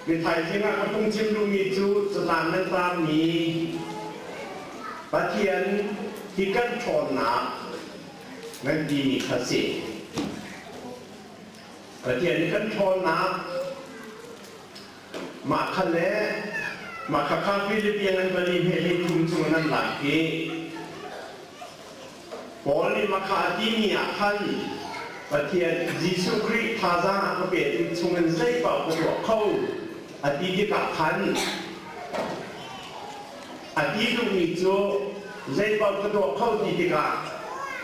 Mithaizing ah ka phungchim duhmi cu catlang nan taarmi Pathian hi kan ṭhawnnak nan timi kha si. Pathian hi kan ṭhawnnak mah kha le mah kha kha Philippine an pali hme hlei thum chung nan lak i Paul nih makha a timi ah khan Pathian Jesuh Khrih thazaang a ka petu chungin zeipaoh ka tuah kho a ti tikah khan a ti duhmi cu zeipaoh ka tuah kho ti tikah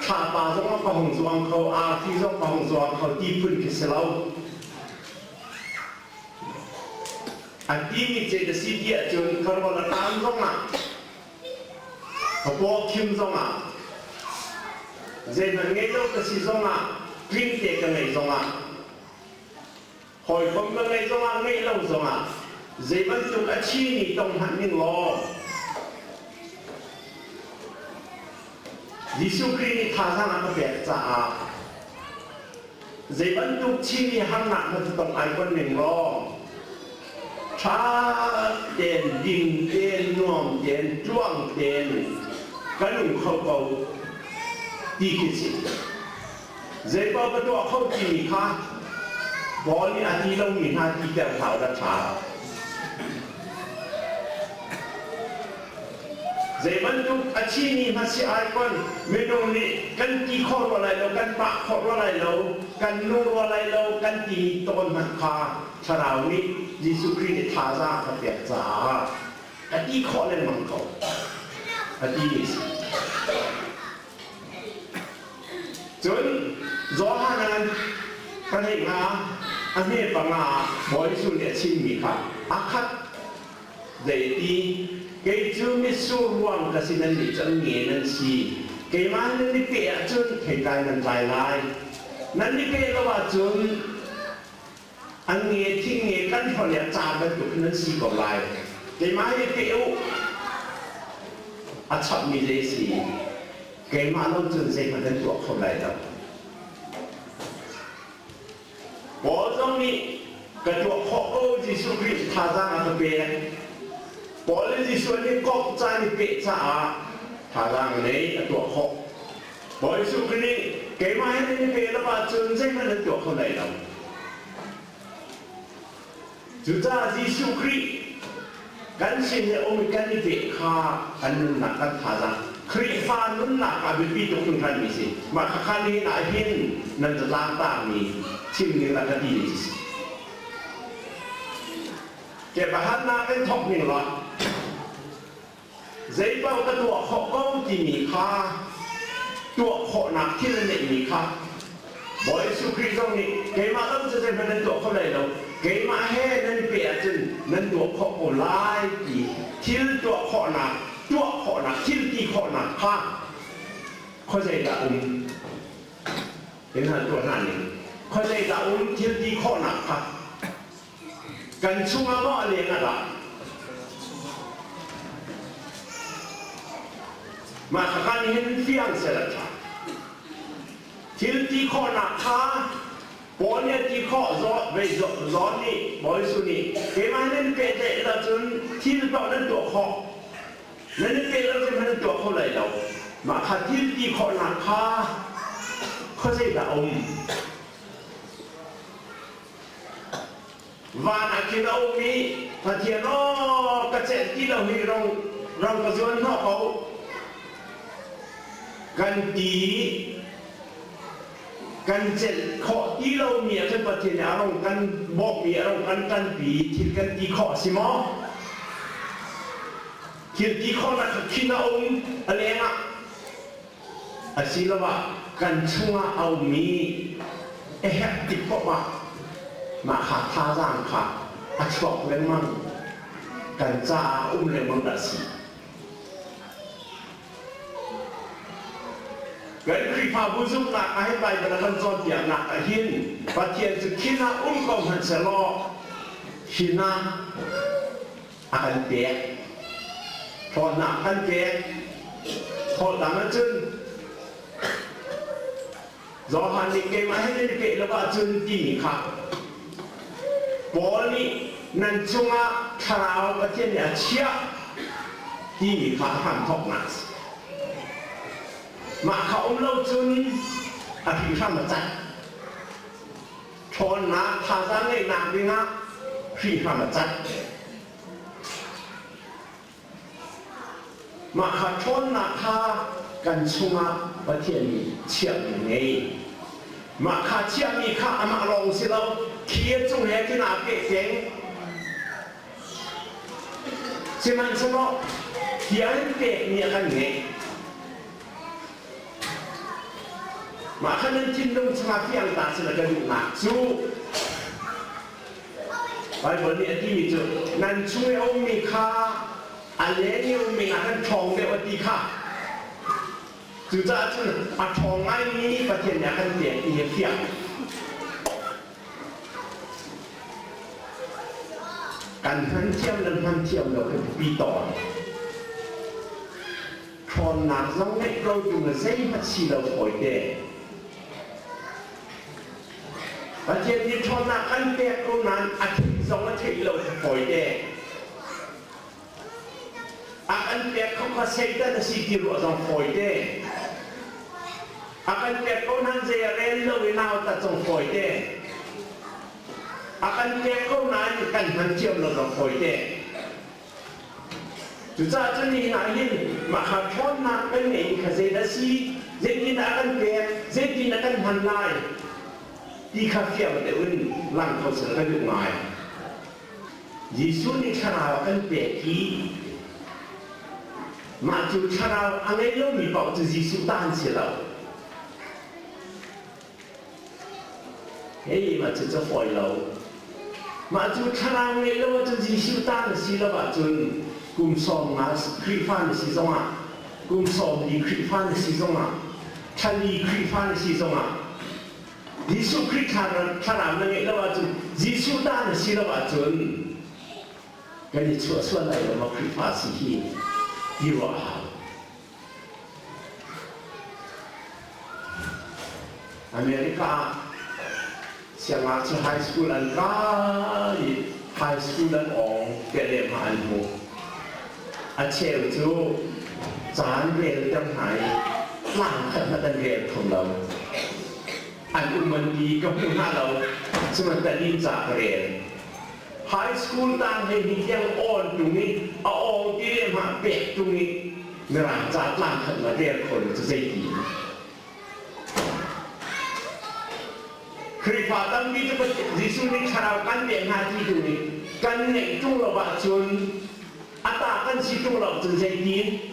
thlapa zong a ka hung zuang kho arfi zong ka hung zuang kho ti phun khi si lo. A timi ce na si ti ahcun ka rawl a ṭam zongah Ka pawkhim zongah zeihmanh ngei lo ka si zongah tlingte ka ngeih zongah hawikom ka ngeih zongah ngeih lo zongah zei bantuk a chimi tong hmanh ning law Jesuh Khrih nih thazaang a ka pek caah zei bantuk chimi harnak na tong ai kon ning law ṭha tein ding tein nuam tein tluang tein kan um kho ko ti khi si. Zeipaoh ka tuah kho timi kha Paul nih a ti lomi hna titer hlah u la ṭha. Zei bantuk a thimi hmasi ai kon minung nih kan ti khawh rua lai lo, kan pah khawh rua lai lo, kan nu rua lai lo, kan ti tawn hmanh kha Thlarau nih Jesuh Khrih nih thazaang a ka pek caah ka ti khawh lengmang ko. A ti mi si. Cun Johan an pahnih nga a hme panga Bawi Jesuh nih a chimmi kha a khat Zeiti? Kei cu mitsur ruang ka si nan nih cu an nge nan si. Keimah nan i peh ahcun theitlai nan tlai lai. Nan i peh lo ahcun an nge thing nge kan hon i a ca bantuk hin nan si ko lai. Keimah hi peh u. A chapmi zei si? Keimah lo cun zeihmanh nan tuah kho lai lo. Paul zong nih ka tuah khawh ko Jesuh Khrih thazaang a ka pek. Paul le Jesuh nih komh caan i peh caah thazaang nei a tuah khawh. Bawi Jesuh Khrih nih keimah he nan i pe lo ahcun zeihmanh nan tuah kho lai lo. Cucaah Jesuh Khrih kan sin i um i kan i peh kha kan nunnak kan thazaang Khrihfa nunnak ah biapi tuk hringhranmi si. Mah khakha nihin ah hin nan zatlang taarmi thim ning rak ka ti mi si. Ke pahatnak in thawk ning la zeipaoh ka tuah khawh ko timi kha tuah khawhnak thil a neihmi kha Bawi Jesuh Khrih zong nih keimah lo cu zeihmanh nan tuah kho lai lo keimah he nan i peh ahcun nan tuah khawh ko lai ti thil tuah khawhnak tuah khawhnak thil ti khawhnak kha khuazei dah um in hal tuah hna ning khuazei dah um thil ti khawhnak kha Kan chungah maw a leng ah dah? Mah khakha nih hin fiang seh la ṭha. Thil ti khawhnak kha Paul nih a ti khawh John nih Bawi Jesuh nih keimah nan pehtlaih lo cun thil paoh nan tuah khawh. Nan i peh lo cun nan tuah kho lai lo. Mah kha thil ti khawhnak kha khuazei dah a um? Van ah khin a um i Pathian aw ka celh ti lo hi rong rong ka zuan hnawh ko kan ti kan celh khawh ti lomi ah cun Pathian nih a rong kan bawmhmi a rong kan ṭanpi thil kan ti khawh a si maw? Thil ti khawhnak kha khin a um a lengah Asiloah kan chungah a ummi a herh tik paoh ah mah kha thazaang kha a chuak lengmang kan caah a um lengmang dah si. Kan Khrihfabu zumhnak ah hin Baibal a kan cawnpiaknak ah hin Pathian cu khin ah um ko hmanh sehlaw hin ah a kan pek. Ṭhawnnak a kan pek. Thawtdang ahcun Johan nih keimah he nan i peh lo ahcun timi kha Paul nih nan cungah thlarau Pathian nih a chiah timi kha a hramthawknak a si. Mah kha um lo cun a hrihhram a cat. Ṭhawnnak thazaang ngeihnak dingah hrihhram a cat. Mah kha ṭhawnnak kha kan chungah Pathian nih chiahmi ngei. Mah kha chiahmi kha amah lawng si lo, thli cung he khin aa peh peng. Sihmanhsehlaw hi an pekmi a kan ngeih. Mah kha nan thinlung chungah fiang ta sila ka duhnak cu Baibal nih a timi cu nan chung i a ummi kha a leng i a ummi nakin ṭhawng deuh a ti kha. Cucaah cun a ṭhawng ngaimi Pathian nih a kan pek ti hi fiang. Kan hman thiam le hman thiam lo khi biapi tawn. Ṭhawnnak zong ngeih ko ṭung zeihmanh si lo fawite. Pathian nih ṭhawnnak kan pek ko nain a theih zong a theih lo fawite. A kan pek kho kha Satan a si ti ruah zong fawite. A kan pek ko nain zei a rel lo i nautat zong fawite. A kan pek ko nain kan hman thiam lo zong fawite. Cucaah cun nihin ah hin mah kha ṭhawnnak kan ngeihmi kha zeidah a si, zeitindah a kan pek, zeitin a kan hman lai ti kha fiang deuh in lang kho seh ka duh ngai. Jesuh nih thlarau a kan pek i mah cu thlarau a ngei lomi paoh cu Jesuh ta an si lo. Hei mah cu ca fawi lo. Mah cu thlarau ngeih lo ahcun Jesuh ta na si lo ahcun kum 50 Khrihfa na si zongah kum 40 Khrihfa na si zongah thali Khrihfa na si zongah Jesuh Khrih thlarau na ngeih lo ahcun Jesuh ta na si lo ahcun kan i chuah sual lai lo maw Khrihfa si hi ti ruah a hau. America ah siangngakchia high school an kai i high school an awng tiah lehhmah an hmuh. A cheu cu caan relter hna i tlang khat hmanh an rel kho lo. An um an ti ka hmu hna lo, sihmanhsehlaw ca ka rel. High school tang he hi tiang awn tung i a awng ti lehhmah pek tung i Mirang ca tlang khat ma rel kho lo cu zeiti? Khrihfa tampi cu Jesuh nih thlarau kan pek hna ti tu nih kan ngeih ṭung lo ahcun a ta kan si ṭung lo ahcun zeitin?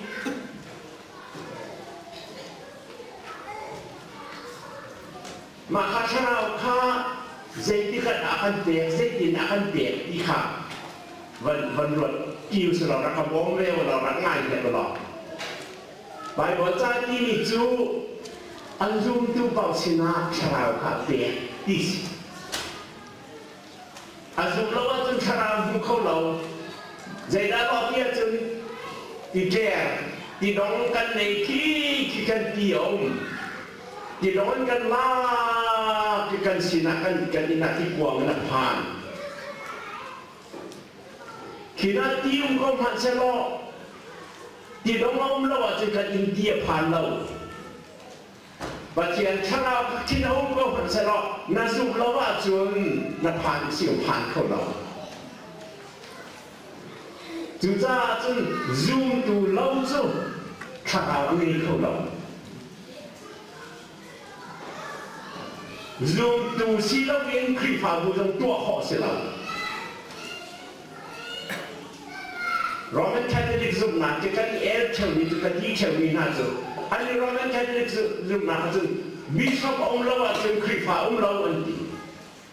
Mah kha thlarau kha zeitik ah kan pek, zeitin ah kan pek ti kha van van ruat ti usih law rak ka bawm ve law rak ngai hnek law. Baibal ca timi cu an zumtu paoh sinah thlarau kha pek ti si. A zum lo ahcun thlarau hmu kho lo. Zeidah tuah ti ahcun ti ṭer, ti dong kan nei khi khi kan ti a um. Ti dong in kan lak i kan sinah kan kan inn ah tikuang in a phan. Khi na ti um ko hmanh sehlaw ti dong a um lo ahcun kan inn ti a phan lo. Pathian thlarau thin a um ko hmanh sehlaw na zumh lo ahcun na phan si phan kho lo. Cucaah cun zumtu lo cu thlarau a ngei kho lo. Zumtu si loin Khrihfabu zong tuah khawh si lo. Roman Catholic zumhnak cu kan i el ṭheumi cu kan ti ṭheumi hna cu an i Roman Catholic zumhnak ahcun bishop a um lo ahcun Khrihfa um lo an ti.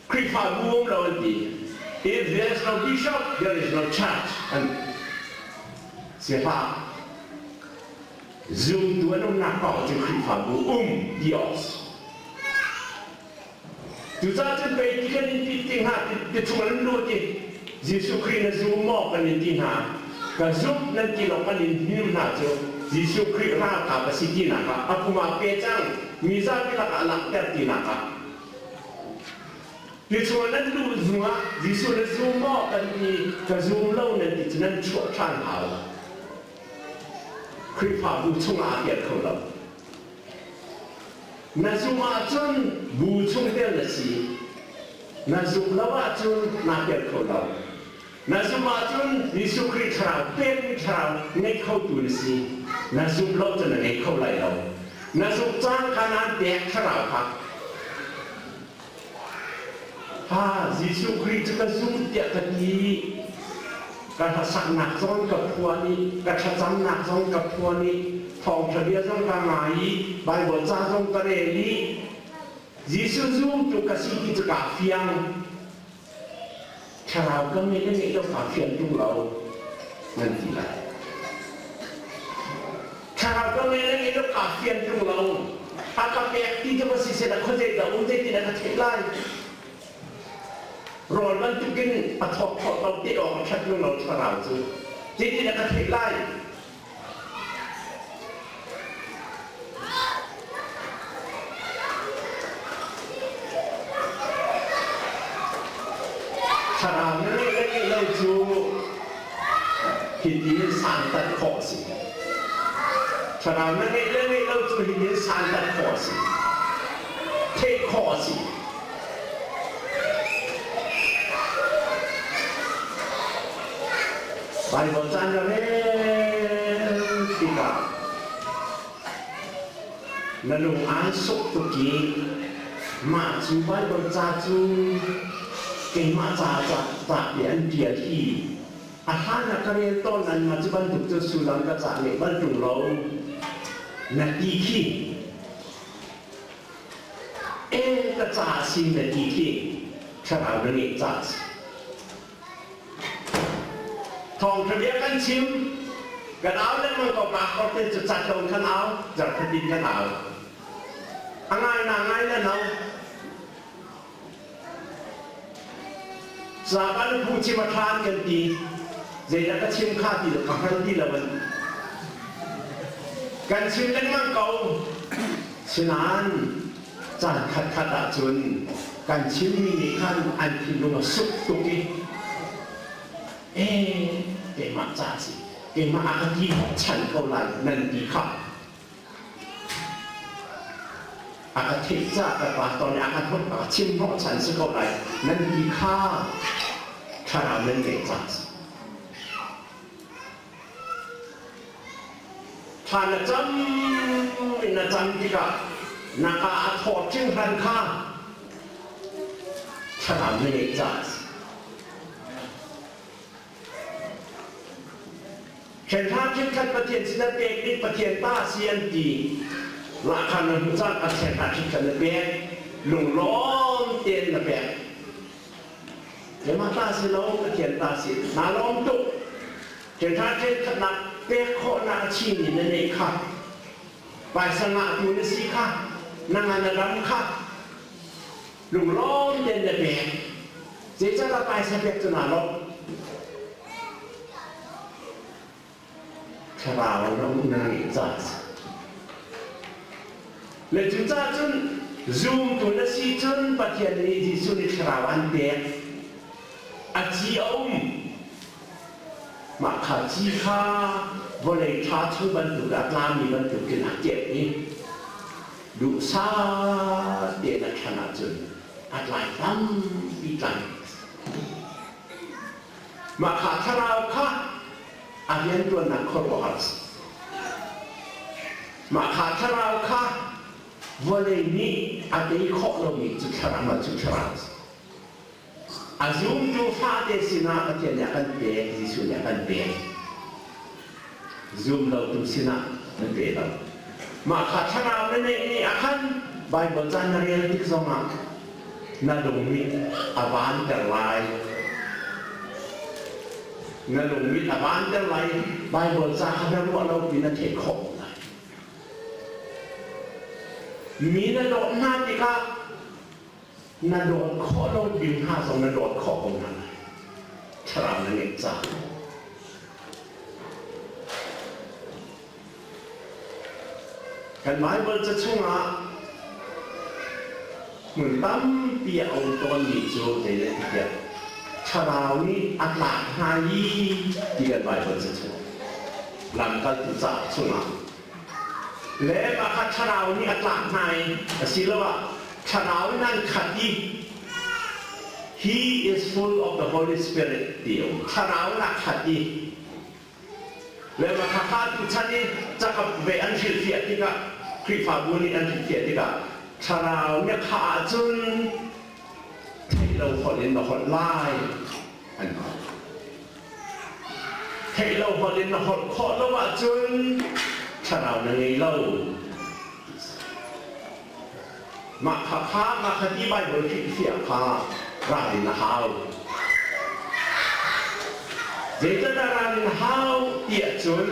Khrihfabu um lo an ti. If there is no bishop, there is no church an si hlah. Zumtu an umnak paoh cu Khrihfabu um ti awk si. Cucaah cun pei ti kan in ti ti hnga ti chung an lut i Jesuh Khrih na zum maw kan in ti hna. Ka zumh nan ti lo kan in hnim hna cu Jesuh Khrih ralkap a si tinak ah a pum ah pe cang mi zapi lakah langhter tinak ah. Ti chungah nan luh hnuah Jesuh na zum maw kan ti ka zum lo nan ti cu nan chuah ṭhan hau. Khrihfabu chungah a piat kho lo. Na zumh ahcun bu chungtel na si. Na zumh lo ahcun naa tel kho lo. Na zumh ahcun Jesuh Khrih thlarau pekmi thlarau ngei khotu na si. Na zumh lo cun na ngei kho lai lo. Na zumh caan kha naan pek thlarau kha. Ha Jesuh Khrih cu ka zum tiah ka ti. Ka hlasaknak zong ka phuan i ka thlacamnak zong ka phuan i thawngṭha bia zong ka ngai i Baibal ca zong ka rel i Jesuh zumtu ka si ti cu kaa fiang. Thlarau ka ngei le ngeih lo kaa fian ṭung lo nan ti lai. Thlarau ka ngei le ngeih lo kaa fian ṭung lo. A ka pek ti cu va si seh khuazei dah um zeitin a ka theih lai. Rawl bantukin a thawk khawh lo te awk a ṭhat ṭung lo thlarau cu. Zeitin a ka theih lai. Thlarau na ngeih le ngeih lo cu hitin santat khawh a si. Thlarau na ngeih le ngeih lo cu hitin santat khawh a si. Theih khawh a si. Baibal caan na rel tikah na lung aan suk tuk i mah cu Baibal ca cu keimah ca ca ti an ṭial hi a hlan ah ka rel tawn nain mah cu bantuk cu sullam ka cah ngeih bal ṭung lo na ti khi e ka ca a si na ti khi thlarau na ngeih ca a si. Thawngṭha bia kan chim, kan au lengmang ko pastor te cu cat lo kan au, zarhkhatin kan au. A ngai na ngai na no. Satan phu chim a ṭhan kan ti, zeidah ka chim kha ti ka hngal ti lo an. Kan chim lengmang ko. Sinain caan khatkhat ahcun kan chimmi nih khan an thinlung a suk tuk i ee keimah ca a si keimah a ka ti chan ko lai nan ti kha a ka theih ca ka pastor nih a ka thawk a ka chim hnawh chan si ko lai nan ti kha thlarau nan ngeih ca a si. Thla na cam in na cam tikah na ka a thawt hringhran kha thlarau na ngeih caah a si. Ṭhenhra ṭhenkhat Pathian sin an pek i Pathian ta a si an ti. Lahkhah na hmuh caan a ṭhenhra ṭhenkhat na pek. Lunglawm tein na pek. Keimah ta si lo, Pathian ta si. Naa lawm tuk. Ṭhenhra ṭhenkhatnak pek khawhnak a chimmi na neih kha. Paisa ngahtu na si kha. Na ngan a dam kha. Lunglawm tein na pek. Zeicahtiah paisa pek cu naa lawmh. Thlarau na um na ngeih caah a si. Le cucaah cun zumtu na si cun Pathian nih Jesuh nih thlarau an pek. A ci a um. Mah kha ci kha vawlei ṭha chung bantuk a tlami bantukin a kep i duhsah tein a ṭhan ahcun a tlai tampi tlai. Mah kha thlarau kha a rianṭuannak khuaruahhar a si. Mah kha thlarau kha vawlei nih a tei khawh lomi cu thlarau cu thlarau a si. A zumtu fate sinah Pathian nih a kan pek, Jesuh nih a kan pek. Zum lotu sinah nan pe lo. Mah kha thlarau na neih ni ah khan Baibal ca na rel tik zongah na lung nih a vanter lai. Na lung mit a vanter lai. Baibal ca kha na ruah lo pi na theih khawh lai. Mi na dawt hna tikah na dawt khawh lo ding hna zong na dawt khawh ko hna lai. Thlarau na ngeih caah. Kan Baibal ca chungah hmun tampi. tampi a um tawnmi cu zeidah ti tiah thlarau nih a tlak hna i ti kan Baibal ca chung lamkaltu ca chungah le mah kha thlarau nih a tlak hna i asiloah thlarau in an khat i he is full of the Holy Spirit ti a um thlarau in a khat i le mah kha tuchan i cakap ve an hrilhfiah tikah Khrihfabu nih an hrilhfiah tikah thlarau nih a khah ahcun theih lo holh in na holh lai an ti. Theih lo holh in na holh khawh lo ahcun thlarau na ngei lo. Mah kha kha mah kha ti Baibal hrilhfiah kha ralrin a hau. Zeicahdah ralrin a hau ti ahcun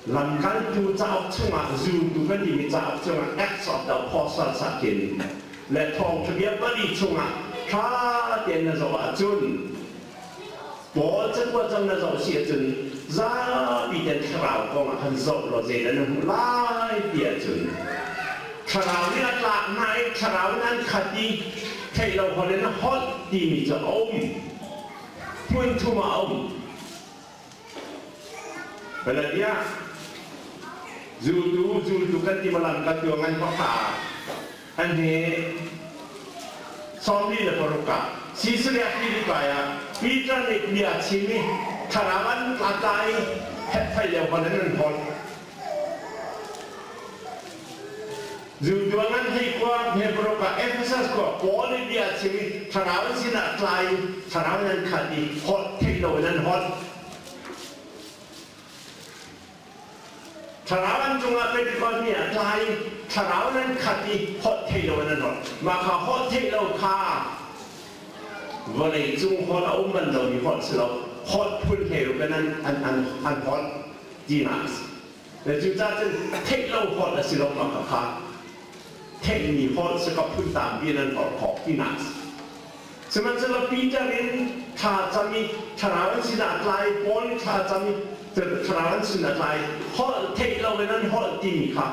Lamkaltu cauk chungah zultu kan timi cauk chungah Acts of the Apostles ah khin le thawngṭha bia pali chungah ṭha tein na zoh ahcun Paul cakuat zong na zoh si ahcun zapi ten thlarau kong ah khan zoh law zeidah na hmuh lai ti ahcun thlarau nih a tlak hna i thlarau in an khat i theih lo holh in a holh timi cu a um hmun thum ah a um. Baladia zultu zultu kan ti malam kan tu ngan pakha an he 46 ah Caesarea Philippi ah Peter nih bia chim i thlarau an tla i hetphai lio hon an holh Zultu ngan hei khua Hebrew ah Ephesus khua Paul nih bia chim i thlarau an sinah tla i thlarau in an khat i holh theih lo in an holh. Thlarau an cungah Pentecost ni ah tla i thlarau in an khat i holh theih lo in an holh. Mah kha holh theih lo kha vawlei cung holh a um bal lomi holh si lo holh phun he rup in an an an an holh tinak a si. Le cucaah cun theih lo holh a si lo ma kha theihmi holh si ka phun tampi in an holh khawh tinak a si. Sihmanhsehlaw Peter in thla cam i thlarau an sinah a tlai, Paul in thla cam i thlarau an sinah a tlai, holh theih lo in an holh timi kha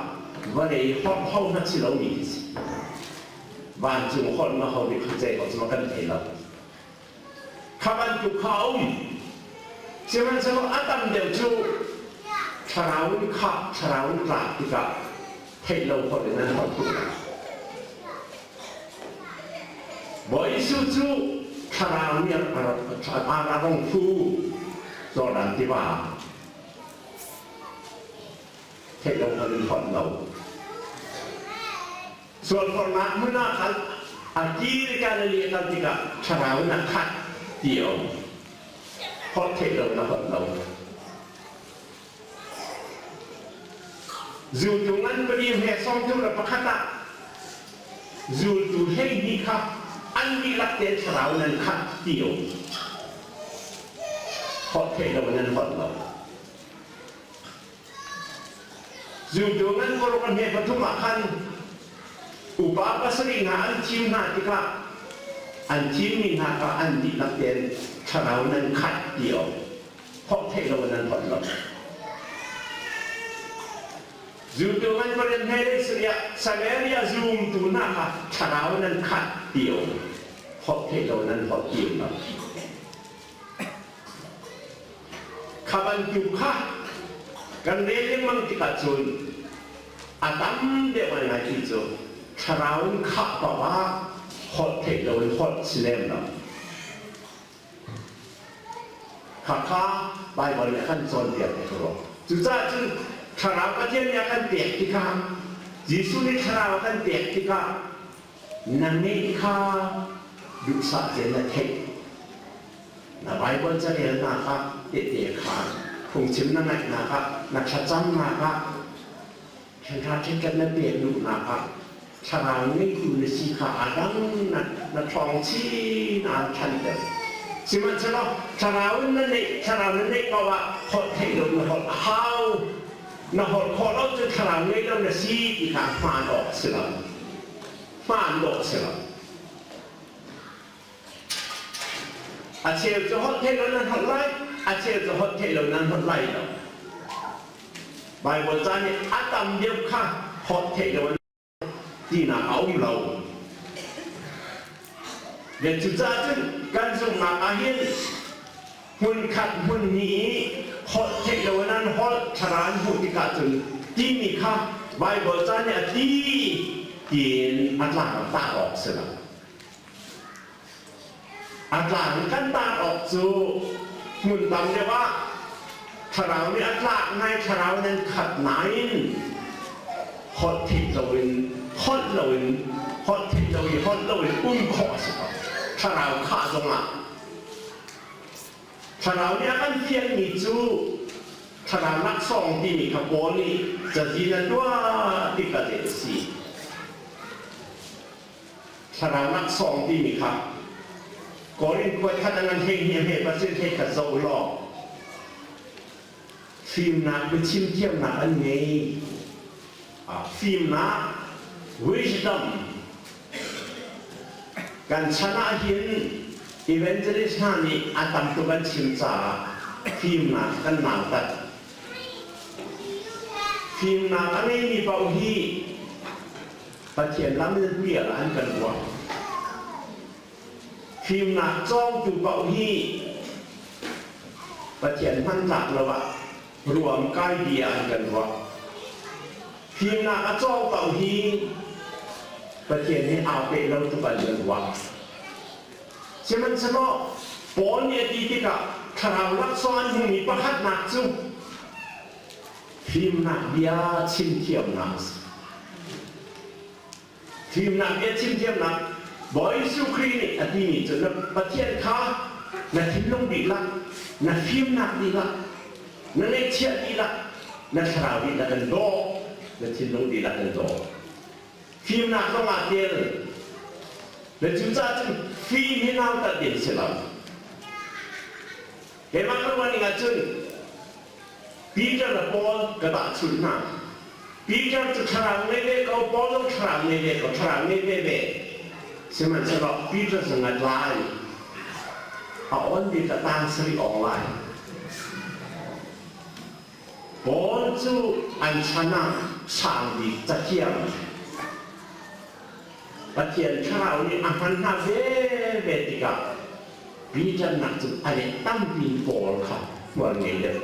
vawlei holh ho hmanh si lomi khi si. Vancung holh ma ho nih kha zei holh cu kan thei lo. Kha bantuk kha a um. Sihmanhsehlaw a tam deuh cu thlarau in khah, thlarau in tlak tikah theih lo holh in an holh tuk lai. Bawi Jesuh cu thlarau nih a rong phu Jordan tiva theih lo holh in holh lo. Sualphornak hmun ah khan a kir i Galilee a kal tikah thlarau in a khat ti a um. Holh theih lo in a holh lo. Zultu ngan pali he sawmthum le pakhat ah zultu 12 kha an dihlak tein thlarau in an khat ti a um. Holh theih lo in an holh lo. Zultu ngan paruk a hme pathum ah khan upa pasarih hna an thim hna tikah an thimmi hna kha an dihlak tein thlarau in an khat ti a um. Holh theih lo in an holh lo. Zultu ngan pariat hme le Syria, Samaria zumtu hna kha thlarau in an khat ti a um. Holh theih lo in an holh ti um lo. Kha bantuk kha kan rel lengmang tikah cun a tam deuh ngaingai ti cu thlarau in khah paoh ah holh theih loin holh si lem lo. Khakha Baibal nih a kan cawnpiak ti rua. Cucaah cun thlarau Pathian nih a kan pek tikah Jesuh nih thlarau a kan pek tikah na ngeih kha duhsah tein na theih. Na Baibal carelnak ah tehte khaan, phungchim na ngaihnak ah, na thlacamnak ah, ṭhenhra ṭhenkhat na pek duhnak ah thlarau ngeitu na si kha aa dang na, na ṭhawng chin aan ṭhanter. Sihmanhsehlaw thlarau in na neih, thlarau na neih paoh ah holh theih lo na holh a hau. Na holh khawh lo cun thlarau ngei lo na si ti kha hmaan awk a si lo. Hmaan dawh a si lo. A cheu cu holh theih lo nan holh lai, a cheu cu holh theih lo nan holh lai lo. Baibal ca nih a tam deuh kha holh theih lo tinak a um lo. Le cucaah cun kan zumhnak ah hin hmunkhat hmunhnih i holh theih lo in an holh thlara an hmuh tikah cun timi kha Baibal ca nih a ti tiin a tlang a tar awk si lo. A tlang kan tar awk cu hmun tam deuh ah thlarau nih a tlak ngai thlarau nan khat nain holh theih loin holh loin holh theih lo i holh loin um khawh a si ko. Thlarau khah zongah Thlarau nih a kan fianmi cu thlarau laksawng timi kha Paul nih cazin a tuah tikah a si. Thlarau laksawng timi kha Korin khua khat a ngan hlei hnih a hme pasir hlei khat zoh law fimnak biachim thiamnak an ngei. Fimnak wisdom kan chan ah hin evangelist hna nih a tam tuk an chim caah fimnak kan nautat. Fimnak a ngeimi paoh hi Pathian lam in pial an kan ruah. Fimnak cawngtu paoh hi Pathian hmantlak lo ah ruam kai bia an kan ruah. Fimnak a cawng paoh hi Pathian he aa peh lo tuk an kan ruah. Sihmanhsehlaw Paul nih a ti tikah thlarau laksawng an hmumi pakhatnak cu Fimnak bia chim thiamnak a si. Fimnak bia chim thiamnak Bawi Jesuh Khrih nih a timi cu na Pathian kha na thinlung dihlak, na fimnak dihlak, na ngeihchiah dihlak, na thlarau dihlak in daw, na thinlung dihlak in daw. Fimnak zong ah tel. Na cucaah cun fim hi nautat ding si lo. Keimah ka ruah ning ahcun Peter le Paul ka tahchunh hna. Peter cu thlarau ngei ve ko, Paul zong thlarau ngei ve ko, thlarau ngei ve ve. Sihmanhsehlaw Peter cu ngat lai. A on bik a tang sarih awng lai. Paul cu an chan ah sang bik cathiang Pathian thlarau nih a hman hna veve tikah Peter nak cun a let tampi in Paul kha hmual ngei deuh.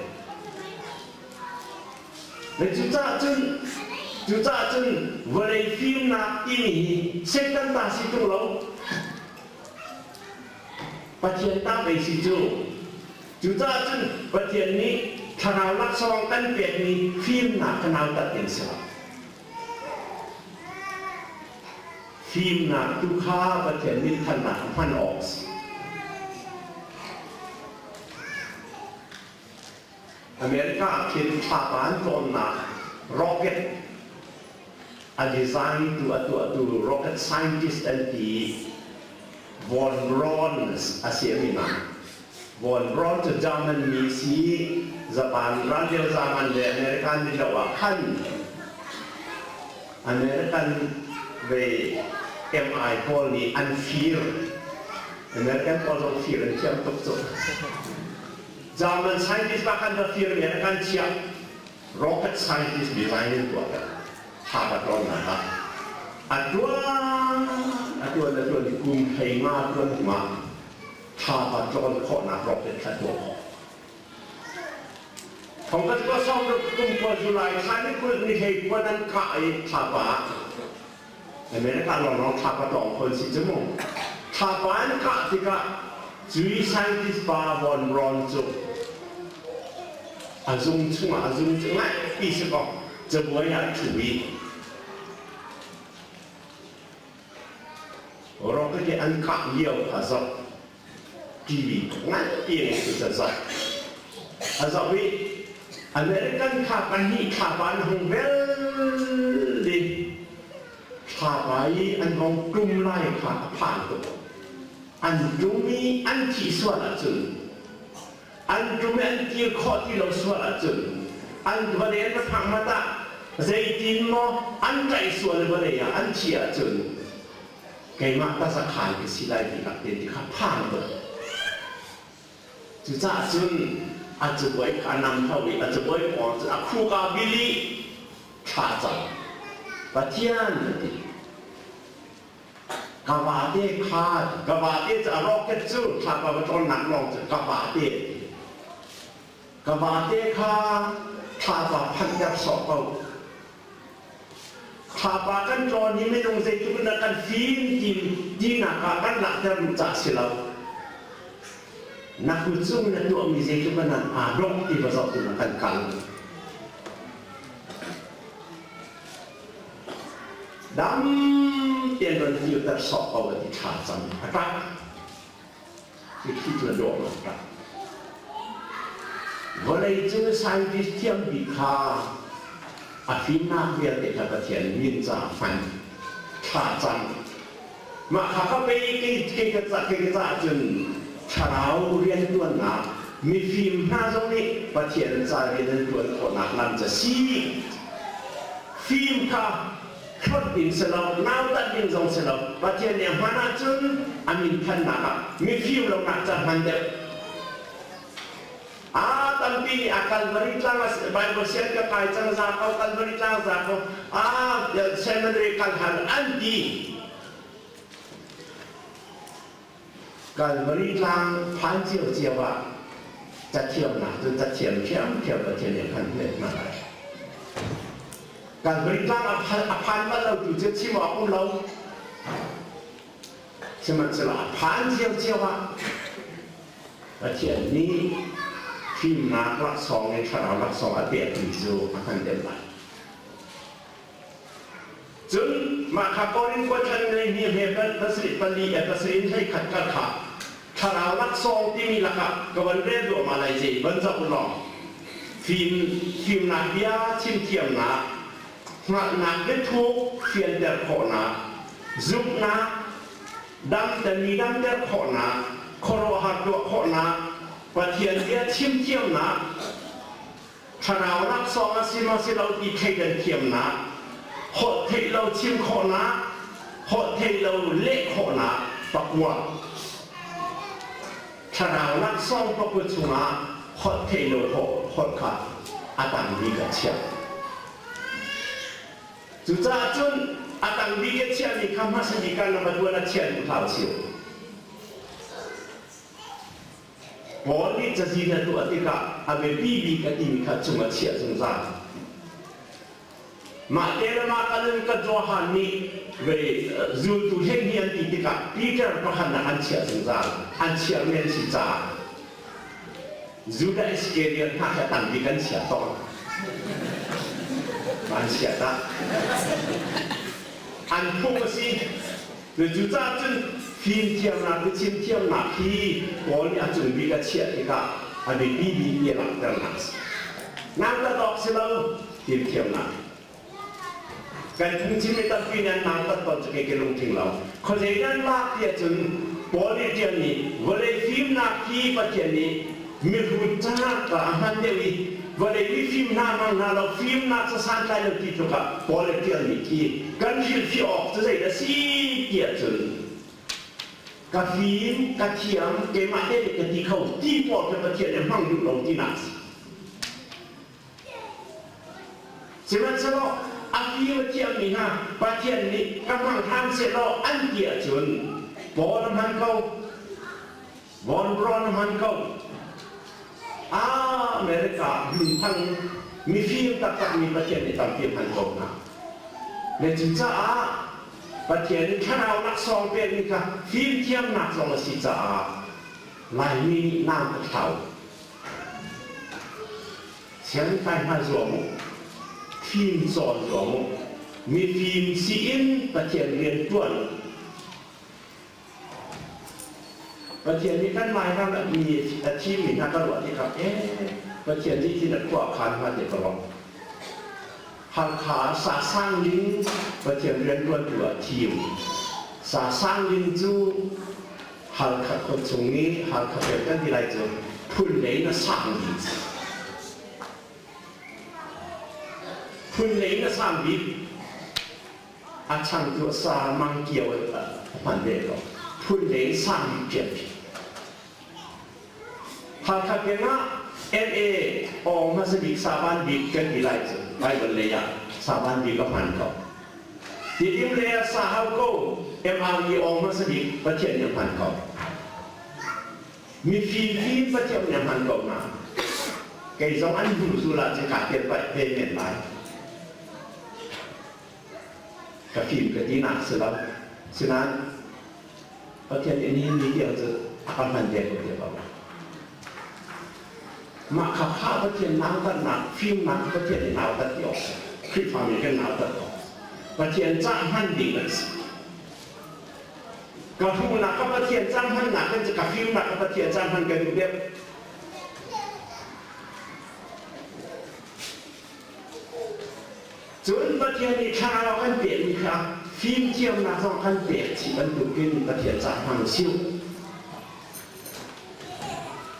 Le cucaah cun cucaah cun vawlei fimnak timi hi Satan ta si tung lo Pathian ta pei si cu. Cucaah cun Pathian nih thlarau laksawng kan pekmi fimnak kha nautat ding si lo. Fimnak tu kha Pathian minthannak ah hman awk a si. America ah khin thlapa an tlawnnak rocket a design tu a tuahtu rocket scientist an ti Von Braun a si a min ah. Von Braun cu German mi si Japan ralliau zaman le American ni lo ah khan American ve MI pawl nih an fir. American pawl zong fir an thiam tuk cu. German scientist pa khan va fir mi an kan chiah. Rocket scientist design in tuah ka tha ka tlawnnak ah a tuan a tuan a tuan i kum hlei nga tuan hnu ah thlapa tlawn khawhnak rocket kha tuah khawh. Thongkhat kua sawm ruk kum kua July thla ni 20 ni hlei kua nan kah i thlapa America lawnglawng thlapa tlawng kho si cu mu. Thlapa an kah tikah cui scientist pa Von Braun cu a zung chungah a zung cu ngai si kaw cabuai ah ṭhu i rocket i an kah lio kha zoh TV nganpi in cu ca zoh a zoh i American kha pahnih thlapa an hung vel i thlapa i an hong tum lai kha a phan tuk an tum i an thih sual ahcun an tum i an kir khawh ti lo sual ahcun an vawlei an va phak hmat ah zeitin maw an tlaih sual i vawlei ah an thih ahcun keimah tazakhai ka si lai ti nak te ti kha phang tuk. Cucaah cun A cabuai kha a nam tho i a cabuai pawng cun a khuk aa bil i thla cam. Pathian a ti. Ka vate kha ka vate cu a rocket cu thlapa va tlawnnak lawng cu ka vate a ti. Ka vate kha thlapa phanhter sawh ko. Thlapa kan tlawn hi minung zeitluk in dah kan fim ti tinak ah kan langhter duh caah si lo. Na kut cung na tuahmi zeitluk in nan aa dawh ti va zoh ding ah kan kal. Dam tein ron filter sawh ko a ti thla cam a ṭap. Khi cu a dawh lo ṭap. Vawlei cung scientist thiam bik kha a fimnak vialte kha Pathian min caah hman thla cam. Mah kha ka pei kei kei ka ca kei ka caah cun thlarau riantuannak mifim hna zong nih Pathian ca rian an tuan khawhnak lam cu a si. Fim kha hlonh ding si lo, nautat ding zong si lo. Pathian nih a hman ahcun a min thannak ah mifim lonak ca hman deuh. A tampi nih a Calvary tlang a Bible sian ka kai cang za ko Calvary tlang za ko a seminary kal hal an ti. Calvary tlang phan cio cio ah cathiamnak cu cathiam ṭhiamṭhiam Pathian nih a kan hmet hna lai. Calvary tlang a phan, a phan bal lo tu cu chim awk um lo. Sihmanhsehlaw a phan cio ah Pathian nih fimnak laksawng le thlarau laksawng a pekmi cu a hman deuh lai. Cun mah kha Korin khua thlan ngei mi hme pasarih pali le pasarih in 11 kar kha thlarau laksawng timi lakah ka van rel duahmah lai zei van zoh u law fim fimnak bia chimthiamnak hngalhnak biathuk fianter khawhnak zumhnak damtermi damter khawhnak khuaruahhar tuah khawhnak Pathian bia chimthiamnak Thlarau laksawng a si maw si lo ti thleidan thiamnak, holh theih lo chim khawhnak, holh theih lo leh khawhnak pakua. Thlarau laksawng pakua chungah holh theih lo holh kha a tang bik a chiah. Cucaah cun a tang bik a chiahmi kha hmasa bik ah na va tuan a chiah duh hlah usih. Paul nih cazin a tuah tikah a biapi bik a timi kha cung a chiah zungzal. Mah te le mah kal in ka Johan nih vei zultu hleihnih an ti tikah Peter pakhat nak an chiah zungzal. An chiah men si caah Judah Iskariot hna kha tam bik an chia tawn. An chia ta. An phung a si. Cucaah cun fimthiamnak le chimthiamnak hi Paul nih a cung bik a chiah tikah a biapi bik ti a langhternak a si. Nautat awk si lo fimthiamnak. Kan phungchim mi tampi nih an nautat tawn cu kei ka lungtling lo. Khuazei nan lak ti ahcun Paul nih ṭialmi vawlei fimnak hi Pathian nih mihrut caah a hman deuh i vawlei mifim hna hmang hna lo fimnak cu santlai lo ti tluk ah Paul a ṭialmi khi kan hrilhfiah awk cu zeidah a si ti ahcun ka fim ka thiam keimah te nih ka ti kho ti pawl kha Pathian nih hmang duh lo tinak a si. Sihmanhsehlaw a fim a thiammi hna Pathian nih ka hmang hram sehlaw an ti ahcun Paul a hman ko Von Braun a hman ko. America minthang mifim taktakmi Pathian nih tampi a hman ko hna. Le cucaah Pathian nih thlarau laksawng pekmi kha fimthiamnak zong a si caah Laimi nih nau ka thlau. Sianginn kai hna zuam u. Fim cawn zuam u. Mifim si in Pathian rian ṭuan. Pathian nih kan Lairam ah mi a thimmi hna ka ruah tikah ee Pathian nih hin a khua a khan hnga ti ka ruah. Hakha Sasang Ling Pathian rianṭuantu ah thim. Sasang Ling cu Halkha khua chung i Halkha peng kan ti lai cu phun lei in a sang bik. Phun lei in a sang bik. A changtu a sa mang kio a hman ve ko. Phun leng sang bik ṭian Hakha peng ah. MA awng hmasa bik saban bik kan ti lai cu Bible lei ah saban bik a hman ko. Tidim lei ah sa hau ko MRE awng hmasa bik Pathian nih a hman ko. Mifim fim Pathian nih a hman ko hna. Kei zong an hnu zul ah cun kaa tel paih ve men lai. Ka fim ka ti nak si lo. Sinain Pathian nih nihin ni tiang cu a ka hman ve ko ti ko. Mah kha kha Pathian nautatnak, fimnak Pathian nih nautat ti awk si. Khrihfami kan nautat awk. Pathian cah hman ding an si. Ka hruhnak ka Pathian cah hmannak kan cu ka fimnak ka Pathian cah hman ka duh deuh. Cun Pathian nih thlarau kan pekmi kha fimthiamnak zong kan pek chih bantukin Pathian cah hmang siu.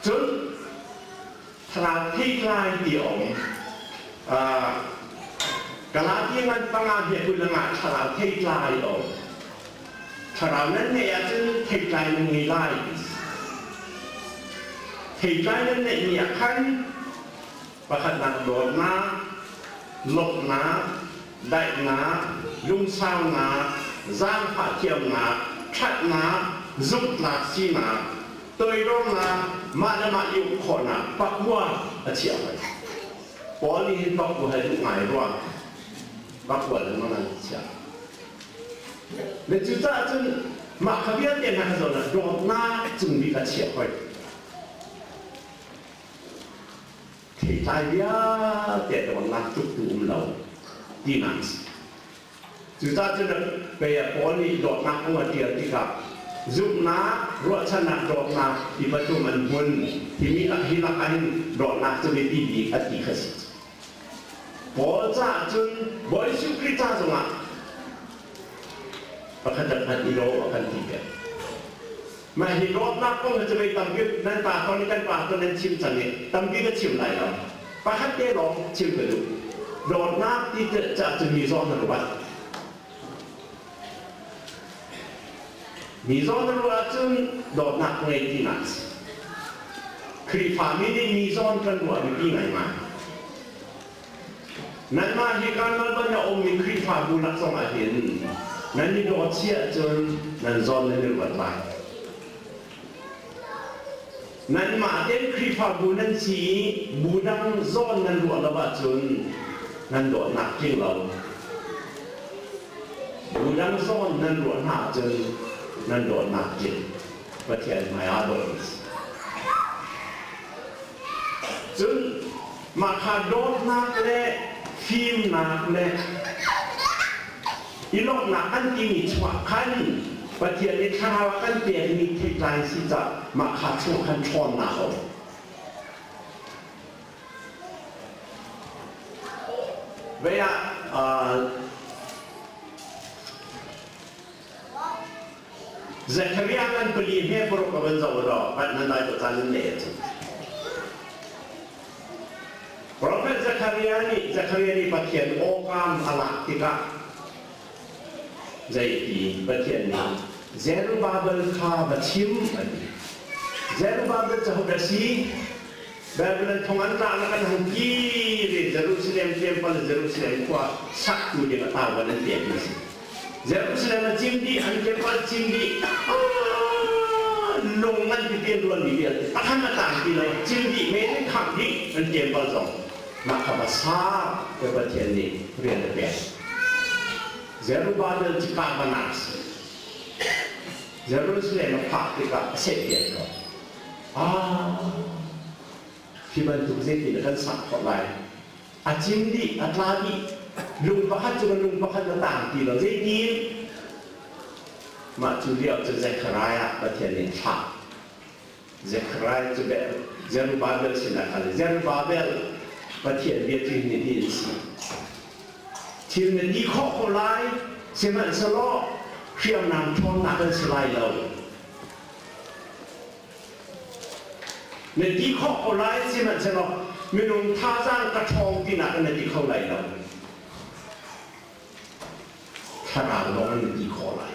Cun thlarau theitlai ti a um. Galatia ngan panga he kulanga thlarau theitlai a um. Thlarau nan ngeih ahcun theitlai nan ngei lai. Theitlai nan neihmi ah khan Pakhatnak dawtnak, lawmhnak, daihnak, lungsaunak, zaangfah thiamnak, ṭhatnak, zumhtlak sinak, toidornak, mah le mah i uk khawhnak pakua a chiah hoi. Paul nih hin pakua he duh ngai rua. Pakua lengmang an chiah. Le cucaah cun mah kha vialte hna kha zawn ah dawtnak cung bik a chiah hoi. Theitlai vialte dawtnak tluk tu um lo tinak a si. Cucaah cun pei ah Paul nih dawtnak kong a ṭial tikah zumhnak, ruahchannak, dawtnak ti pathum an hmun timi hi lakah hin dawtnak cu biapi bik a ti kha si. Paul caah cun Bawi Jesuh Khrih ca zongah pakhat le pakhat i daw a kan ti peng. Mah hi dawtnak kong hi cu vei tampi nan pa ton i kan pa ton nan chim cang i tampi ka chim lai lo. Pakhat te lawng chim ka duh. Dawtnak ti caah cun mi zawn na ruat. Mi zawn na ruah ahcun dawtnak ngei tinak a si. Khrihfami nih mi zawn kan ruah biapi ngaingai. Nanmah hi Melbourne a ummi Khrihfabu lak zong ah hin nan i dawt si ahcun nan zawn nan i ruat lai. Nanmah tein Khrihfabu nan si i bu dang zawn nan ruah lo ahcun nan dawtnak tling lo. Bu dang zawn nan ruah hna ahcun nan dawtnak tling. Pathian hmai ah dawt nan si. Cun mah kha dawtnak le fimnak le i lawmhnak an timi chungah khan Pathian nih thlarau a kan pekmi theitlai si cah mah kha chungah khan ṭhawnnak a um. Vei ah Zekhariah ngan pali he paruk a van zoh law pat nan lai to caan in le cu. Prophet Zekhariah nih Zekhariah nih Pathian awkam a lak tikah zeiti Pathian nih Zerubbabel kha va chim a ti. Zerubbabel cu hodah si? Babylon thong an tlaknak an hung kir i Jerusalem temple Jerusalem khua saktu ding a tauvan an pekmi a si. Jerusalem a cim dih, an temple cim dih, lung ngan pipi an ruanmi vialte pakhat a tang ti lo, cim dih, men khangh dih an temple zong. Mah kha va sa ka Pathian nih rian a pek. Zerubbabel cu ka si. Jerusalem a phak tikah a sehpiat ko. Ah, hi bantuk zeitin kan sak khawh lai? A cim dih, a tla dih. Lung pakhat cu lung pakhat na tang ti lo. Zeitin? Mah cu lio cu Zechariah Pathian nih thlah. Zechariah cu Zerubbabel sinah kal. Zerubbabel Pathian bia cu hi ni an si. Thil na ti khawh ko lai, sihmanhsehlaw hriamnam ṭhawnnak an si lai lo. Na ti khawh ko lai sihmanhsehlaw minung thazaang ka ṭhawng tinak in na ti kho lai lo. Thlarau lawng in na ti khawh lai.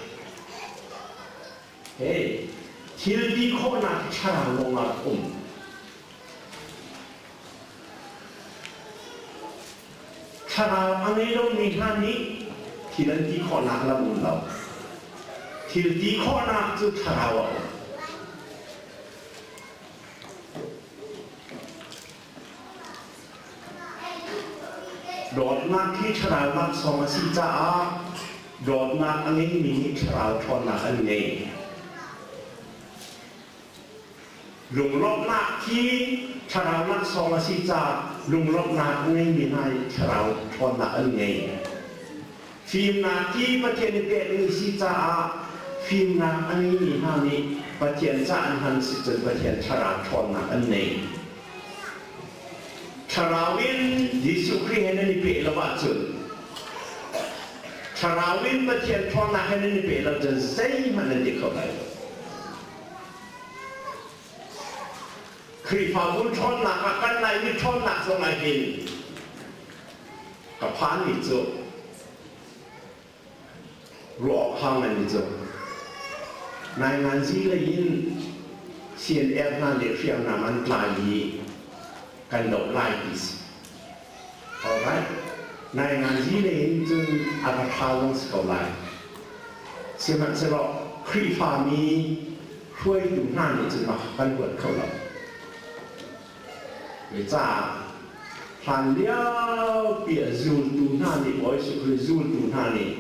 Hey, thil ti khawhnak thlarau lawng ah um. Thlarau a ngei lomi hna nih thil an ti khawhnak lam um lo. Thil ti khawhnak cu thlarau a um. Dawtnak hi thlarau laksawng a si caah dawtnak a ngeimi nih thlarau ṭhawnnak an ngei. Lunglawmhnak hi thlarau laksawng a si caah lunglawmhnak a ngeimi hna nih thlarau ṭhawnnak an ngei. Fimnak hi Pathian i pekmi si caah fimnak a ngeimi hna nih Pathian ca an hman si cun Pathian thlarau ṭhawnnak an nei. Thlarau in Jesuh Khrih he nan i peh lo ahcun Thlarau in Pathian ṭhawnnak he nan i peh lo cun zeihmanh nan ti kho lai lo. Khrihfabu ṭhawnnak ah kan Laimi ṭhawnnak zong ah hin ka phanmi cu ruah awk hau nganmi cu nainganzi lei in CNF hna nih hriamnam an tlai i kan doh lai ti si. Alright. Nainganzi lei in cun a va ṭha zong si ko lai. Sihmanhsehlaw Khrihfami hruaitu hna nih cun mah kan ruat kho lo. Zeicah hlanlio pi a zultu hna nih Bawi Jesuh Khrih zultu hna nih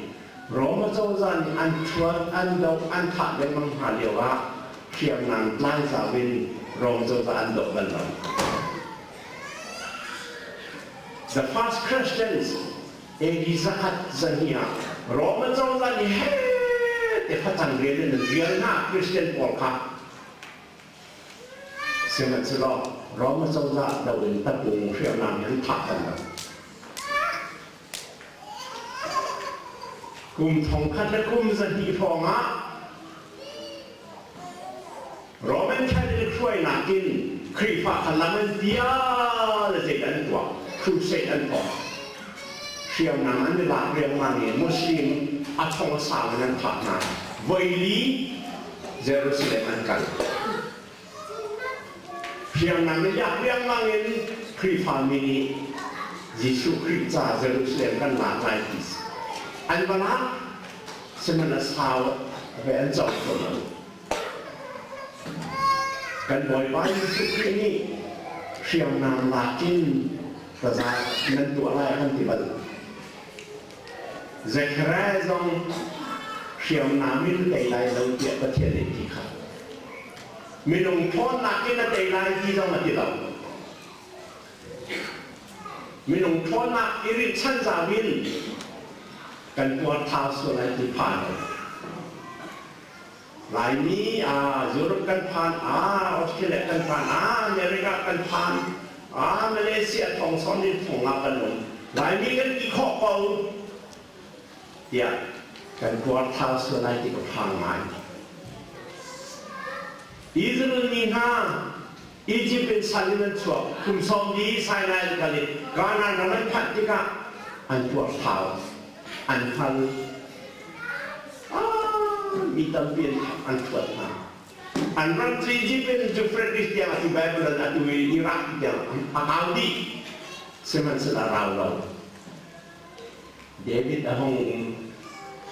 Roma cozah nih an ṭhuat, an doh, an thah lengmang hna lioah hriamnam tlai zau in Rom cozah an doh bal lo. The first Christians AD 102 ah Roma cozah nih heh ti facang rian in an rial hna Christian pawl kha Sihmanhsehlaw Rome cozah do in tapung hriamnam hi an thah bal lo. Kum thongkhat le kum 200 hrawng ah Roman Catholic hruainak in Khrihfa kha lam an pial zei an tuah, crusade an tuah. Hriamnam an i lak riangmang i Muslim a thong a sau in an thah hna. Voili Jerusalem an kal. Hriamnam i lak riangmang in Khrihfami nih Jesuh Khrih ca Jerusalem kan lak lai ti si. An va lak, sihmanh a sau ve an co kho lo. Kan Bawipa Jesuh Khrih nih hriamnam lak in taza nan tuah lai a kan ti bal. Zekhariah zong hriamnam in tei lai lo tiah Pathian nih ti kha. Minung ṭhawnnak in a tei lai ti zong a ti lo. Minung ṭhawnnak i rinhchan zau in kan tuar thau sual lai ti phan lo. Laimi ah Europe kan phan, ah Australia kan phan, ah America kan phan, ah Malaysia thong son in thong ah kan um. Laimi kan ti khawh ko tiah kan tuar thau sual lai ti ka phang ngai. Israel mi hna Egypt in sal in an chuak kum sawm li Sinai an kal i Canaan ram an phanh tikah an tuar thau an hngal mi tampi an an thuat hna an ram cu Egypt in Euphrates tiang atu Babylon atu Iraq tiang a kau dih sihmanhsehlaw a rau lo David a hung um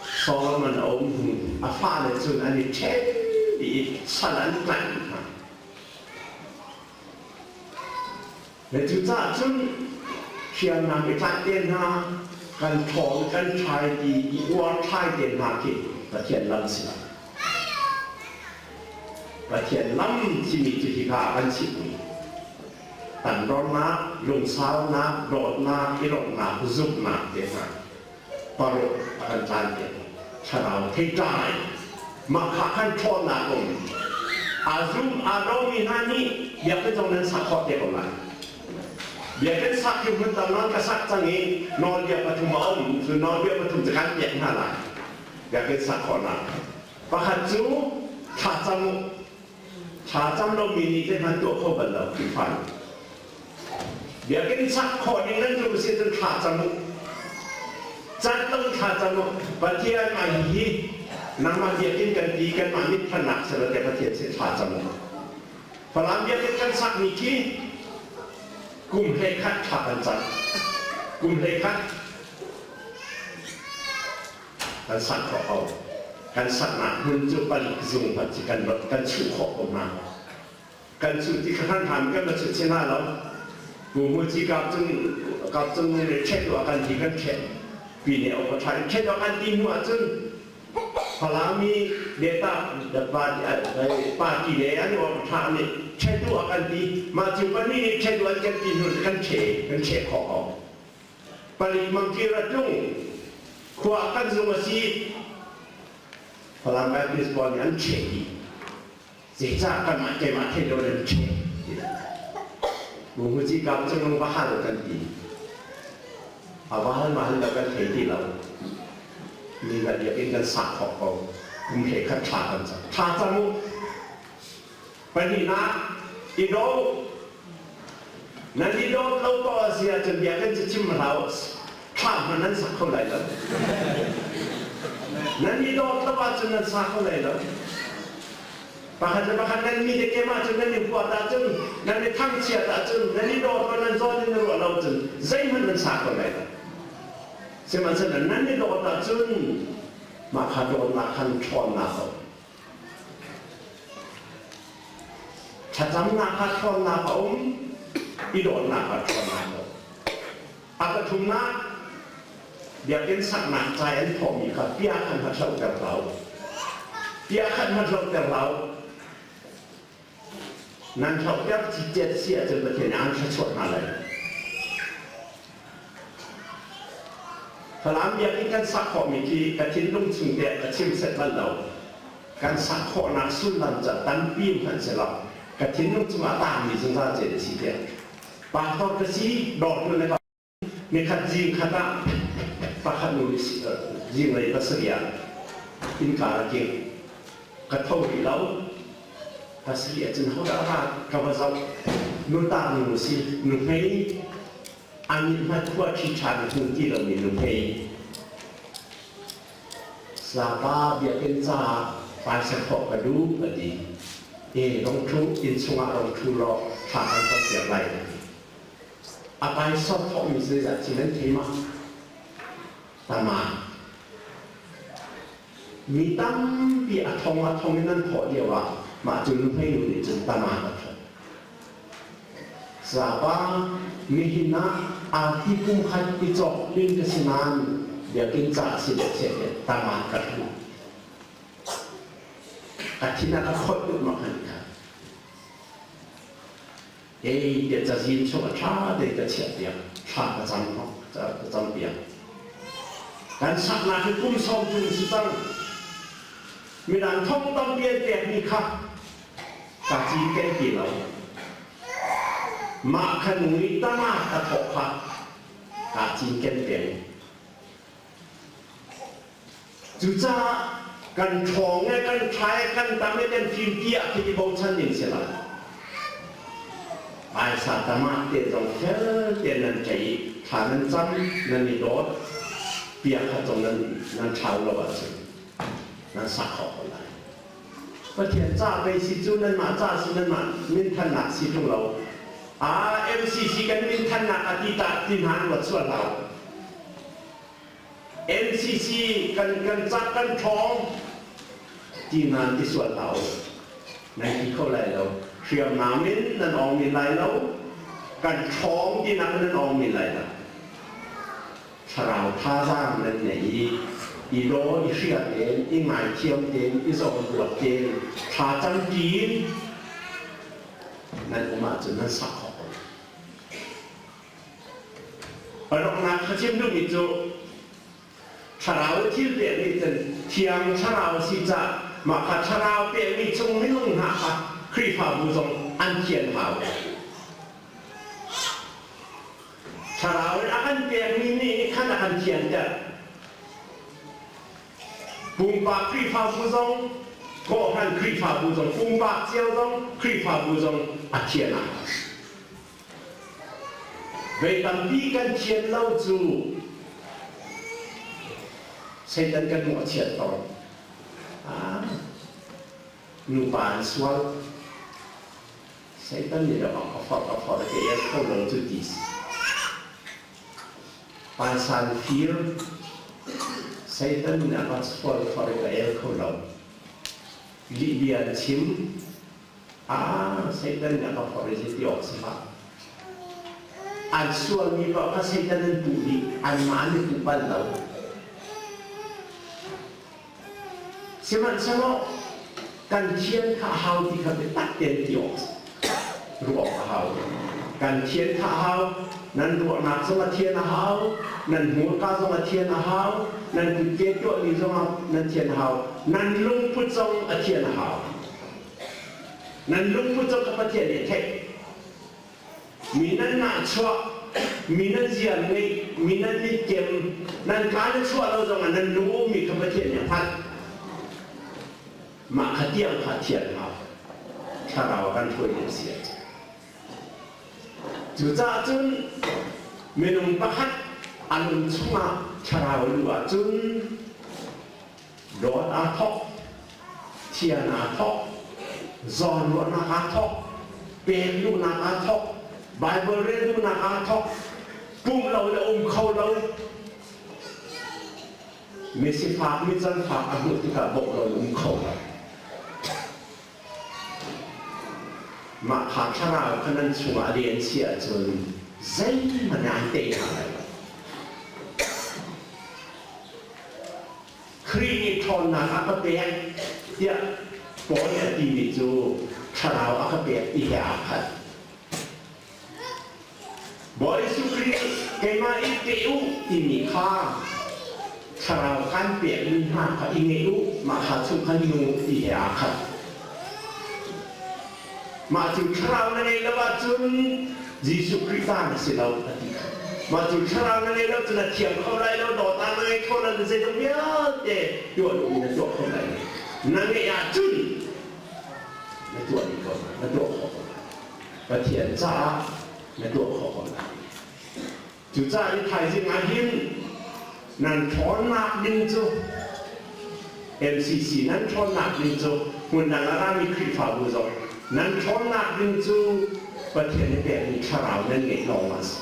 Solomon a um hnu a fale cun an i ṭhen dih i sal an tlaih hna Le cucaah cun hriamnam i tlaih te hna, kan ṭhawl, kan ṭhai ti i uar thlai te hna khi Pathian lam si lo. Pathian lam timi cu hika ah kan chimmi tangdornak, lungsaunak, dawtnak, i lawmhnak, zumhnak te hna paruk a kan tlan piak. Thlarau theitlai mah kha khan ṭhawnnak um. Aa zum aa domi hna nih biakinn zong nan sak khawh te ko lai. Biakinn sak hi hmun tam nawn ka sak cang i nawlbia pathum a um. Cu nawlbia pathum cu kan pek hna lai. Biakinn sak khawhnak. Pakhat cu thlacam u. Thlacam lomi nih zeihmanh tuah kho bal lo Khrihfa nih. Biakinn sak khawh ning nan duh si cun thla cam u. Cat lo thla cam u. Pathian mah hihi nangmah biakinn kan ti kanmah mit phannak si lo tiah Pathian sin thla cam u. Falam biakinn kan sakmi khi kum 11 thla kan cam. Kum 11 kan sak khawh ko. Kan saknak hmun cu palik zung hmanh ci kan kan chuh khawh ko hna. Kan chuh ti kha hranhram kan va chuh chin hna lo. Pu Muci kap cung kap cung nih ṭhet tuah kan ti kan ṭhet. Pi nih a ṭha in ṭhet tuah kan ti hnu ahcun Falami data party le an uar ṭha nih ṭhet tuah kan ti. Mah cu pahnih nih ṭhet tuah kan ti hnu kan ṭhe kan ṭhe khawh ko. Palik mangkir a tlung khua kan zung a si. Falam Baptist pawl nih an ṭhe dih. Zeicah kanmah keimah theih lo nan ṭhe ti Muhuci kap cu nung va hal kan ti. A va hal ma hal lo kan thei ti lo. Ni la biakinn kan sak khawh ko. Kum hlei khat thla kan cam. Thla cam u. Pahnihnak, i do. Nan i dawt lo ko a si ahcun biakinn cu chim hlah u. Thla hmanh nan sak kho lai lo. Nan i dawt lo ahcun nan sa kho lai lo. Pakhat le pakhat nan mi le kem ahcun nan i huat ahcun, nan i thangchiat ahcun, nan i dawt lo, nan zawn in ruah lo cun zeihmanh nan sa kho lai lo. Sihmanhsehlaw nan i dawt ahcun mah kha dawtnak khan ṭhawnnak a um. Thlacamnak ah ṭhawnnak a um, i dawtnak ah ṭhawnnak a um. A pathumnak, biakinn saknak ca an thawhmi kha pia khan hna hlohter hlah u. Pia khan hna hlohter hlah u. Nan hlohter cicet si ahcun Pathian nih aan thluachuah hna lai. Falam biakinn kan sak khawhmi khi ka thinlung chung te ka chim set bal lo. Kan sak khawhnak sullam ca tampi hmanh selaw ka thinlung chungah a taangmi zungzal ce na si tiah pastor ka si dawtu na ka nikhat zing khat ah pakhat nu nih zinglei pasarih ah innka a king ka tho rih lo pasarih ahcun hodah a ra ka va zoh nu tar nu si nu hmei an hmat khua ṭhi ṭhan hmu ti lomi nu hmei Sapa biakinn caah phaisa thawh ka duh a ti. E rong ṭhu inn chungah rong ṭhu law thla kan campiak lai a ti. A phaisa thawhmi zeizah ci nan thei ma? Tama. Mi tampi a thong a thong in an thawh lio ah mah cu nuhmei nu nih cun tama a thawh. Sapa nihin ah arti pumkhat i cawk ding ka si nain biakinn ca a si le chiat tama ka hlu. Ka thin a ka khoih tuk mak han kha. Ei tiah cazin chung a ṭha tein ka chiah piak, thla ka cam ka cam piak. Kan saknak hi kum 30 si cang. Midang thong tampi an pekmi kha ka cinken ti lo. Mah kha nu nih tama ka thawk kha kaa cinken peng. Cucaah kan ṭhawng e, kan ṭha e, kan tam e, kan fim tiah khi i bochan ning si lo. Phaisa tama te zong fel te nan ṭei i thla nan cam, nan i dawt, piak kha cong nan nan ṭhau lo ahcun nan sak khawh ko lai. Pathian ca pei si cu nanmah ca si nanmah minthannak si ṭung lo. Ah MCC kan minthannak a ti ta ti hna an ruat sual hlah u. MCC kan kan cak kan ṭhawng ti hna an ti sual hlah u. Nan ti kho lai lo. Hriamnam in nan awng men lai lo. Kan ṭhawng tinak nan awng men lai lo. Thlarau thazaang nan nei i i daw i hria tein i ngaithiam tein i zawnruat tein thla camṭi in nan um ahcun nan sak khawh ko. Paruknak ka chim duhmi cu thlarau thil pekmi cun thiang thlarau si cah mah kha thlarau pekmi chung minung hna kha Khrihfabu zong an thian hau. Thlarau in a kan pekmi nih nih khan a kan thianter. Pumpak Khrihfabu zong, kawhhran Khrihfabu zong, pumpak cio zong, Khrihfabu zong a thian ah. Vei tampi kan thian lo cu Satan kan mawhchiat tawn. Ah, nupa an sual. Satan nih a forh a forh i a kho lo cu ti si. Paisan fir Satan nih a ka sual for i ka el kho lo. Lihbia na chim. Ah, Satan nih a ka forh i zeiti awk si hlah. An sualmi paoh kha Satan an puh dih, anmah an i puh bal lo. Sihmanhsehlaw kan thian kha a hau ti kha biatak tein ti awk ruah awk a hau. Kan thian kha a hau, nan ruahnak zong a thian a hau, nan hmurka zong a thian a hau, nan kutke tuahmi zong nan thian a hau, nan lungput zong a thian a hau. Nan lungput zong kha Pathian nih a theih. Mi nan nahchuah, mi nan ziar ngeih, mi nan mitkem, nan kaa na chuah lo zongah nan lung ummi kha Pathian nih a hngalh. Mah kha tiang kha thian hau. Thlarau a kan hruai ding a si ahcun. Cucaah cun minung pakhat a lung chungah thlarau a luh ahcun Dawt aa thawk, thian aa thawk, zawnruahnak aa thawk, pek duhnak aa thawk, Baibal rel duhnak aa thawk, pum lo le um kho lo. Mi sifak mi canfak a hmuh tikah bawmh lo in um kho lo. Mah kha thlarau kha nan chungah a lian si ahcun zeihmanh an tei hna lai lo. Khrih nih ṭhawnnak a ka pek tiah Paul nih a timi cu thlarau a ka pek ti he aa khat. Bawi Jesuh Khrih nih keimah i pe u timi kha thlarau kan pekmi hna kha i ngeih u, mah kha chung khan nung u ti he aa khat. Mah cu thlarau na ngeih lo ahcun Jesuh Khrih ta na si lo a ti kha. Mah cu thlarau na ngeih lo cun na thiang kho lai lo, dawtnak na ngei kho lai lo, zeizong vialte tuah duhmi na tuah kho lai lo. Na ngeih ahcun na tuah dih ko na tuah khawh ko lai. Pathian caah na tuah khawh ko lai. Cucaah i thaizing ah hin nan ṭhawnnak ding cu MCC nan ṭhawnnak ding cu hmundang a rami Khrihfabu zong nan ṭhawnnak ding cu Pathian nih pekmi thlarau nan ngeih lawng a si.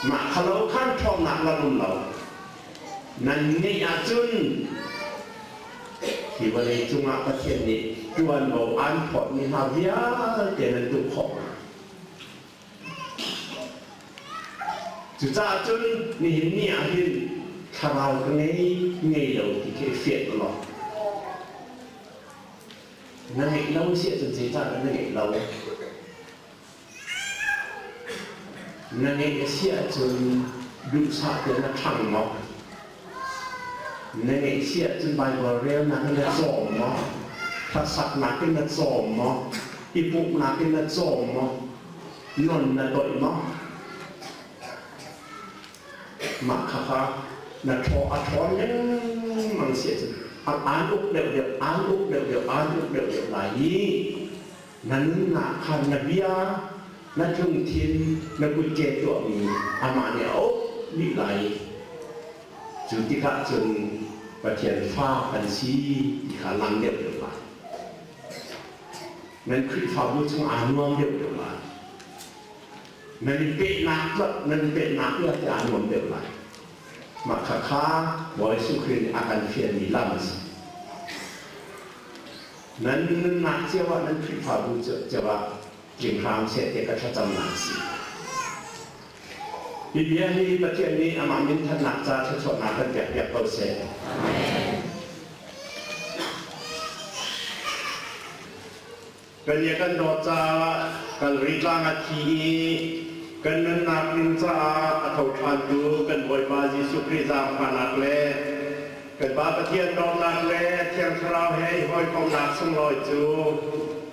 Mah kha lo khan ṭhawnnak lan um lo. Nan ngeih ahcun hi vawlei cungah Pathian nih ṭuanvo aan phawtmi hna vialte nan tuh khawh hna. Cucaah cun nihin ni ah hin thlarau ka ngei, ngei lo ti khi i fianh u law. Na ngeih lo si ahcun zeicahdah na ngeih lo? Na ngeih a si ahcun duhsah tein na ṭhang maw? Na ngeih si ahcun Baibal relnak in na cawm maw? Hlasaknak in na cawm maw? I pumhnak in na cawm maw? Non na toih maw? Mah khakha na thaw a ṭhawn lengmang si ahcun aan uk deuhdeuh, aan uk deuhdeuh, aan uk deuhdeuh lai i na nunnak kha na bia, na lungthin, na kutke tuahmi amah nih a uk dih lai. Cu tikah cun Pathian fa kan si ti kha lang deuhdeuh lai. Nan Khrihfabu chung aa nuam deuhdeuh lai. Nan i pehnak nan i pehnak vialte aa nuam deuh lai. Mah khakha Bawi Jesuh Khrih nih a kan fialmi lam a si. Nan nunnak cio ah nan Khrihfabu cio ah tling hram seh ti ka thlacamnak a si. Hi bia hi Pathian nih amah minthatnak ca thluachuahnak kan pekpiak ko seh. Kan i kan dawt caah Kalvari tlang a thi i kan nunnak ding caah a tho ṭhantu kan Bawipa Jesuh Khrih zaangfahnak le kan Pa Pathian dawtnak le Thiang Thlarau he i hawikomhnak sunglawi cu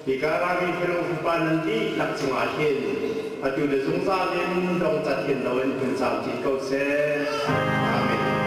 hika rami fanu fapa nan dihlak cungah hin atu le zungzal in dongcat hin loin hun camcin ko seh. Amen.